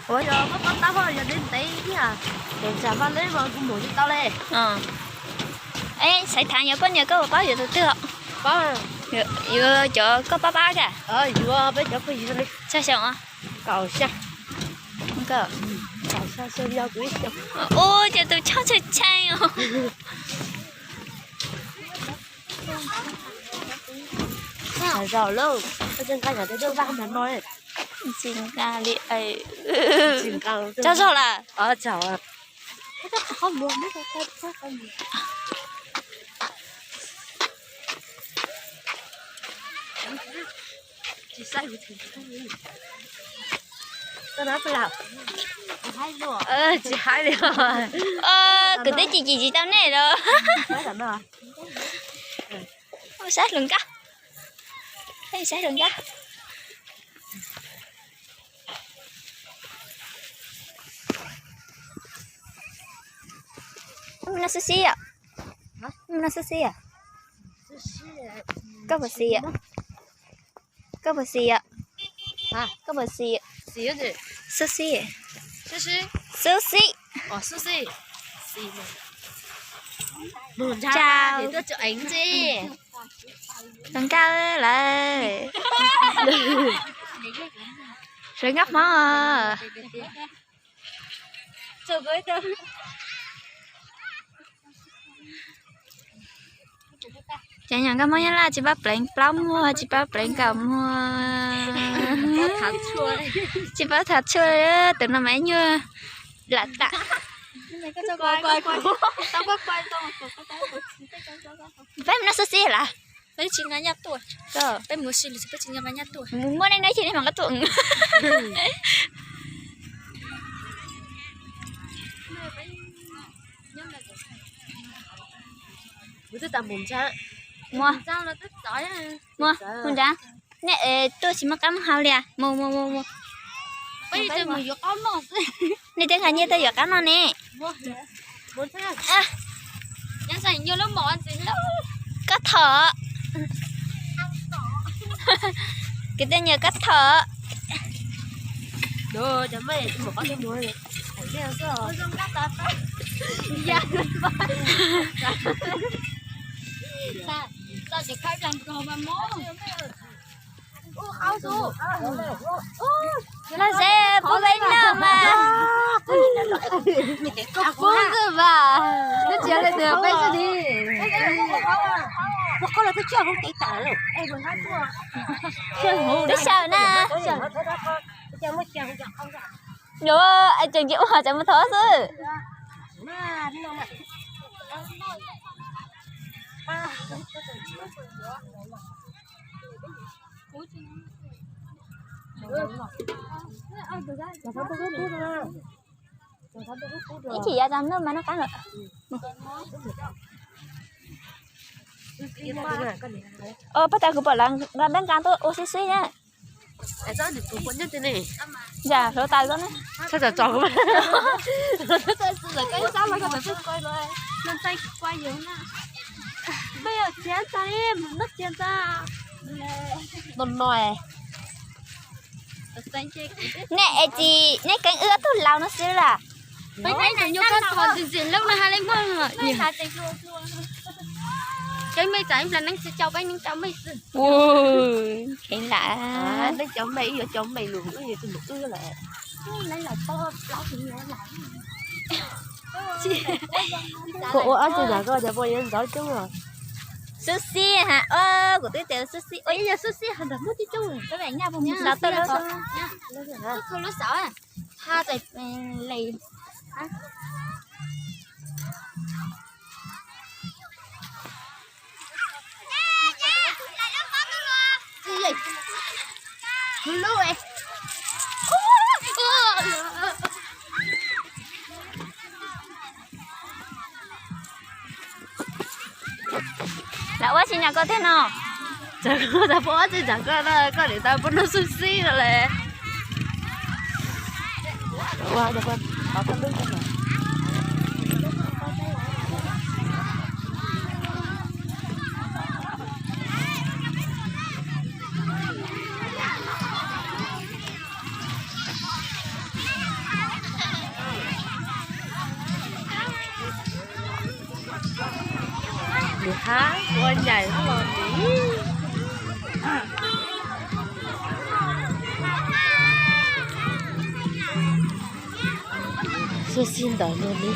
Ua, yog koj paub tab ho yog ntev ntev thiab, es tsam vaj leb mas kuv mus tsis tau li. Es xaiv thav yog koj niam koj puas paub yuav tus twg? Yuav cov koj pab pab ka? Yuav peb cov phooj ywg li. Xya xyoo os? Kaum xya. Ua cas tus choj tshee tshee os. Zaum lauj, koj tsis nqa yam tej vaj mas no. Tsis nqa li. Tsis nqa. Tsaug zog lawm. Tsis haib li. Kuv twb cim cim tsis tau nej los. Saib hluas nkauj, saib hluas nkauj. No xwb xwb yom. No xwb xwb yom. Koj puas xis yom? Koj puas xis yom? Koj puas xis? Xwb xwb. Xwb xwb. Tsau. Hluas nkauj lawm. Hluas nkauj Hmoob. Cov nyuam nkauj Hmoob Nyab Laj tsis paub pleev plaub muag, tsis paub pleev kaum muag, tsis paub thav tshuaj, tus no mas ib nyuag lam tam. Peb mus noj xwb xwb lawm. Peb tsis nqa nyaj tuaj. Peb mus si lawm peb tsis nqa nyaj tuaj. Mus muaj neej neb cia li mas nqa tuaj. Mus, mus nrad. Nej tuaj tsis muaj qab noj hau li as? Mus mus mus mus. Nej twb nqa nyiaj tuaj yuav qab noj ne. Koj thov. Kwv tij nyiam koj thov. Los ze pub peb noj mas. Pub xwb mas. Twb xyaum na. Yuav tseem cia ua tseem mus thov xwb. Ib chim yav tas noj mas noj qab lawm. Pab tas kuv pom lawv nqa dab nqa tuaj ua xwb xwb na. Yam hluav taws ko ne. No no. Nej es tsis, nej keeb wb ob tug laus no xwb las. Peb nyuam koj thov ntxim ntxim lub no ha li muaj. Cov mej tsam ib plag neeb tsis cau peb neeb cau mej xwb. Kheev lam. Neeb cau mej, ib yuav cau mej lus, ib yuav tus mus wb lawm. Kuv ua ob tug zam ko cov pua yuav ntxov coob os. Xub xib ha, kuv twb tias xub xib, ua ib yam xub xib ha ntawm muaj coob coob. Lub xauv, lub xauv, ha txais les. Lawv ua tsis nyam koj thiab no. Txawm koj tau pub ob txij txam koj, koj niam tau pub noj xub xib no le. Tus hab ua ncaim los li. Xua xi ntawd los li.